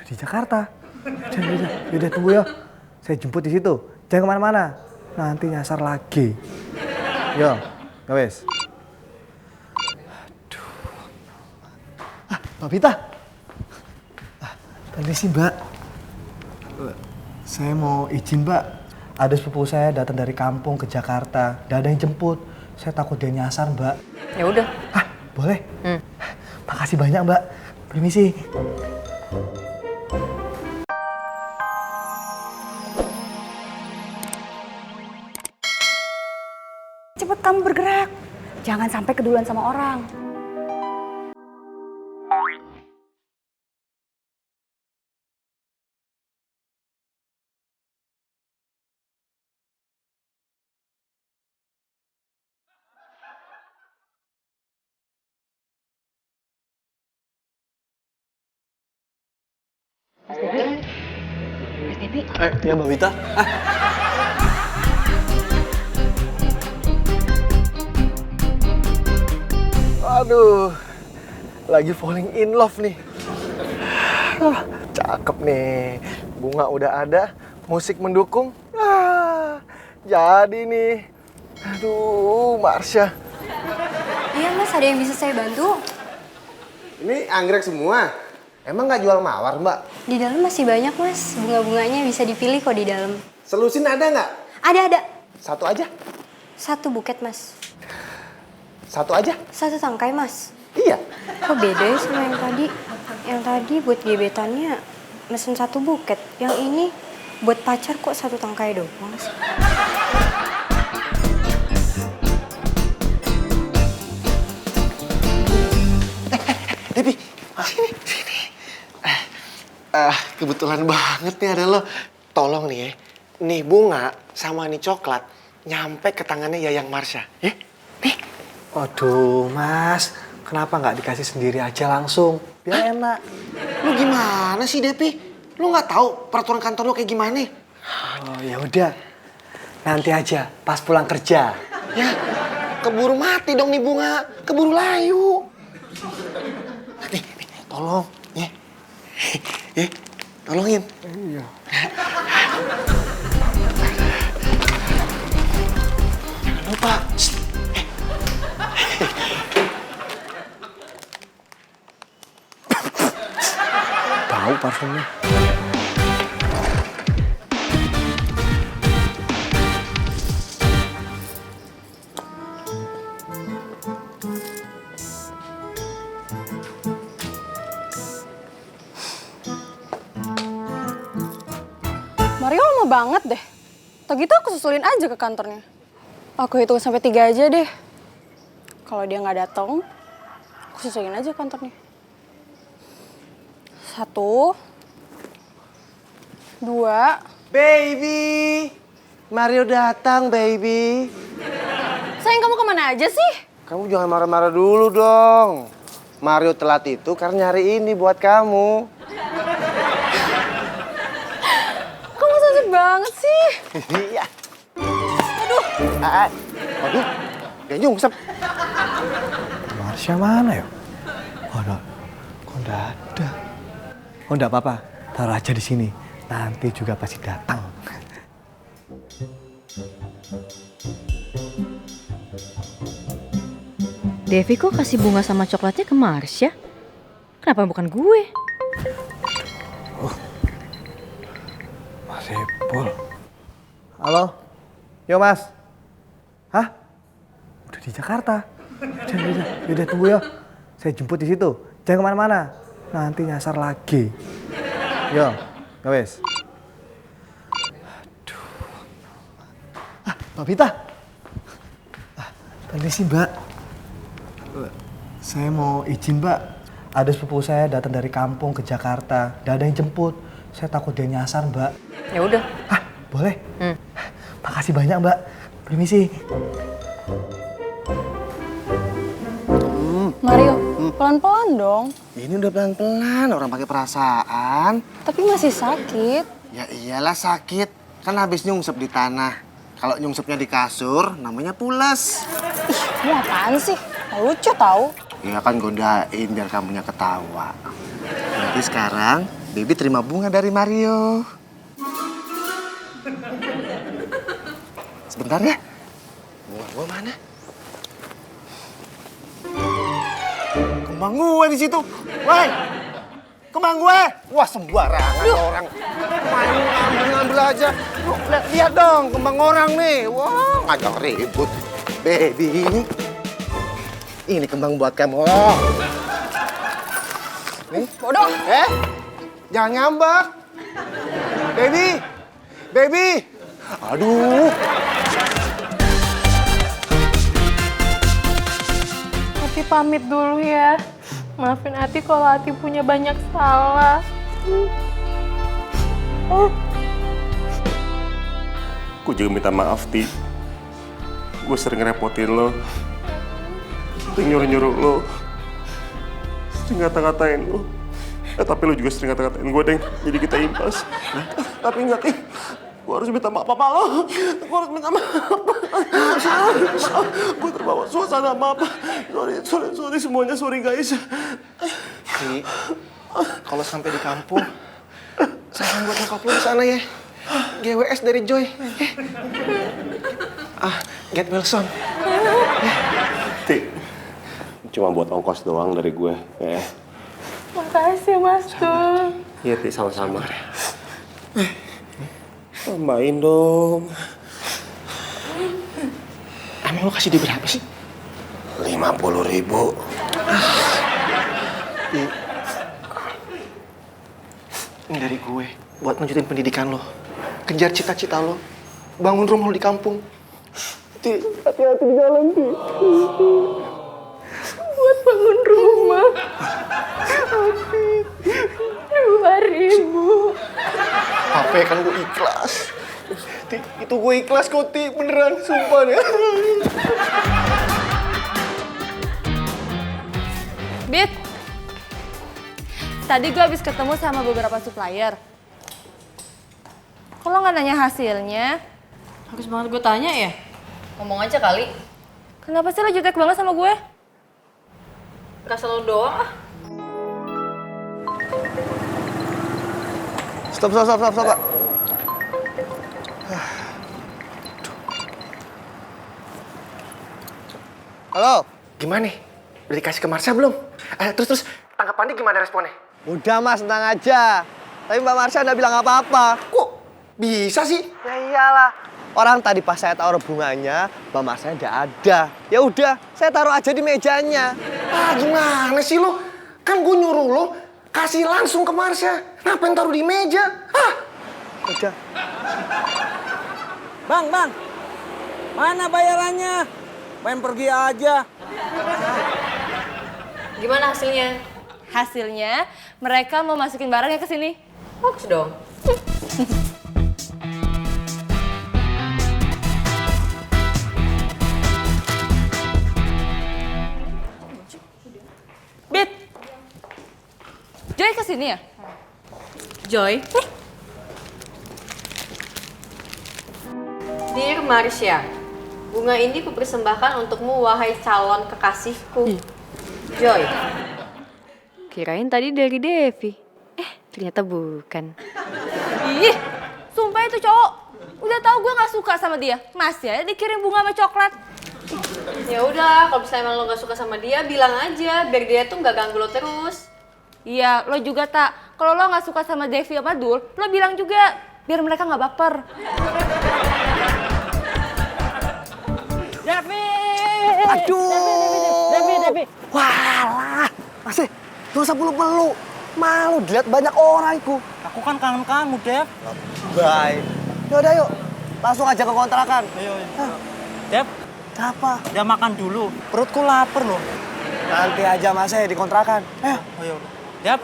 Udah di Jakarta. Udah tunggu ya. Saya jemput di situ. Jangan kemana-mana. Nanti nyasar lagi. Yo, ya wes. Aduh. Mbak Vita. Permisi Mbak. Saya mau izin Mbak. Ada sepupu saya datang dari kampung ke Jakarta. Gak ada yang jemput. Saya takut dia nyasar Mbak. Ya udah. Boleh? Makasih banyak Mbak. Permisi. Cepet kamu bergerak. Jangan sampai keduluan sama orang. Mas Devi. Ya Mbak Vita. Aduh, lagi falling in love nih. Cakep nih, bunga udah ada, musik mendukung. Jadi nih. Aduh, Marsha. Iya mas, ada yang bisa saya bantu? Ini anggrek semua? Emang nggak jual mawar, Mbak? Di dalam masih banyak mas, bunga-bunganya bisa dipilih kok di dalam. Selusin ada nggak? Ada. Satu aja? Satu buket mas. Satu aja? Satu tangkai mas. Iya. Kok beda ya sama yang tadi? Yang tadi buat gebetannya mesen satu buket. Yang ini buat pacar kok satu tangkai doang mas. Devi, sini. Kebetulan banget nih ada lo. Tolong nih ya, nih bunga sama nih coklat nyampe ke tangannya Yayang Marsha, ya? Nih. Waduh, Mas. Kenapa nggak dikasih sendiri aja langsung? Biar enak. Lu gimana sih, Devi? Lu nggak tahu peraturan kantor lu kayak gimana? Oh, ya udah. Nanti aja, pas pulang kerja. Ya, keburu mati dong nih bunga. Keburu layu. Nih, tolong, ya. Ya, tolongin. Iya. Jangan lupa. Tahu parfumnya. Mario lama banget deh. Tau gitu aku susulin aja ke kantornya. Aku hitung sampai 3 aja deh. Kalau dia nggak datang, aku susulin aja ke kantornya. 1, 2. Baby, Mario datang, baby. Sayang, kamu kemana aja sih? Kamu jangan marah-marah dulu dong. Mario telat itu karena nyari ini buat kamu. Kamu sensitif banget sih. Iya. Aduh, dia nyungsep. Marsha mana ya? Oh, kok nggak ada? Oh, nggak apa-apa. Taruh aja di sini. Nanti juga pasti datang. Devi kok kasih bunga sama coklatnya ke Marsha? Kenapa bukan gue? Mas Epul. Halo? Yo, Mas. Hah? Udah di Jakarta. Udah tunggu ya. Saya jemput di situ. Jangan kemana-mana. Nanti nyasar lagi. Yo, ya wes. Aduh. Mbak Vita. Permisi Mbak. Saya mau izin Mbak. Ada sepupu saya datang dari kampung ke Jakarta. Gak ada yang jemput. Saya takut dia nyasar Mbak. Ya udah. Boleh? Makasih banyak Mbak. Permisi. Mario, pelan-pelan dong. Ini udah pelan-pelan, orang pakai perasaan. Tapi masih sakit. Ya iyalah sakit, kan habis nyungsep di tanah. Kalau nyungsepnya di kasur, namanya pules. Ih, mau apaan sih? Lucu tau. Ya kan godain biar kamunya ketawa. Nanti sekarang Baby terima bunga dari Mario. Sebentar ya. Bunga gua mana? Kembang gue di situ. Woi, kembang gue. Wah sembarangan orang. Main ngambil aja. Lu lihat dong kembang orang nih. Wah ngajak ribut. Baby ini kembang buat kamu. Oh. Nih, bodoh. Jangan ngambek. Baby. Aduh. Ati pamit dulu ya. Maafin Ati kalau Ati punya banyak salah. Gue juga minta maaf, Ti. Gue sering ngerepotin lo. Sering nyuruh-nyuruh lo. Sering ngata-ngatain lo. Tapi lo juga sering ngata-ngatain gue, Deng. Jadi kita impas. Tapi enggak, Ti. Gue harus minta maaf apa lo. Gue harus minta maaf. Gue terbawa suasana maaf. Sorry semuanya. Sorry, guys. Ki, kalau sampai di kampung, sayang buat nyokap lu di sana ya. GWS dari Joy. Get Wilson. Ti, cuma buat ongkos doang dari gue. Makasih Mas Tung. Iya, Ti, sama-sama. Tambahin dong. Emang lu kasih dia berapa sih? 50.000. Ini dari gue, buat lanjutin pendidikan lo. Kejar cita-cita lo. Bangun rumah lo di kampung. Ti, hati-hati di jalan, Ti. Buat bangun rumah. 2.000. Apa kan gue ikhlas. Ti, itu gue ikhlas kok, Ti. Beneran, sumpah deh. Bit, tadi gue habis ketemu sama beberapa supplier. Kok lo nggak nanya hasilnya? Harus banget gue tanya ya? Ngomong aja kali. Kenapa sih lo jutek banget sama gue? Kasih lo doang ah. Stop, Pak. Halo? Gimana nih? Udah dikasih ke Marsha belum? Terus tanggapannya gimana responnya? Udah Mas, tenang aja. Tapi Mbak Marsha nggak bilang apa-apa. Kok bisa sih? Ya iyalah. Orang tadi pas saya taruh bunganya, Mbak Marsha nggak ada. Ya udah, saya taruh aja di mejanya. Gimana sih lo? Kan gue nyuruh lo kasih langsung ke Marsha. Ngapain taruh di meja? Udah. Bang, mana bayarannya? Main pergi aja. Gimana hasilnya? Hasilnya, mereka mau masukin barangnya ke sini. Bagus dong. Bit, Joy ke sini ya? Joy. Dear Marsha, bunga ini kupersembahkan untukmu wahai calon kekasihku. Joy. Kirain tadi dari Devi. Ternyata bukan. Ih, sumpah itu cowok. Udah tahu gue nggak suka sama dia. Masih aja dikirim bunga sama coklat. Ya udah, kalau misalnya emang lo gak suka sama dia, bilang aja biar dia tuh nggak ganggu lo terus. Iya, lo juga tak. Kalau lo nggak suka sama Devi sama Dul, lo bilang juga biar mereka nggak baper. Devi! Aduh. Devi! Walah, masih gak usah peluk-peluk. Malu dilihat banyak orang itu. Aku kan kangen kamu, Dev. Baik. Yaudah yuk, langsung aja ke kontrakan. Ayo. Dev, Apa? dia makan dulu. Perutku lapar loh. Nanti aja Mas di kontrakan. Ayo. Dev,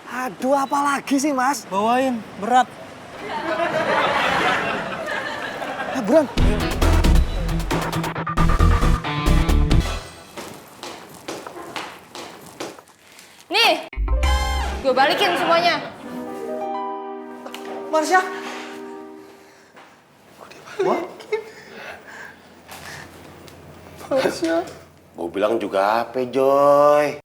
Aduh, apa lagi sih Mas? bawain. Berat. Buruan. Nih, gue balikin semuanya. Marsha? Gue bilang juga apa, Joy?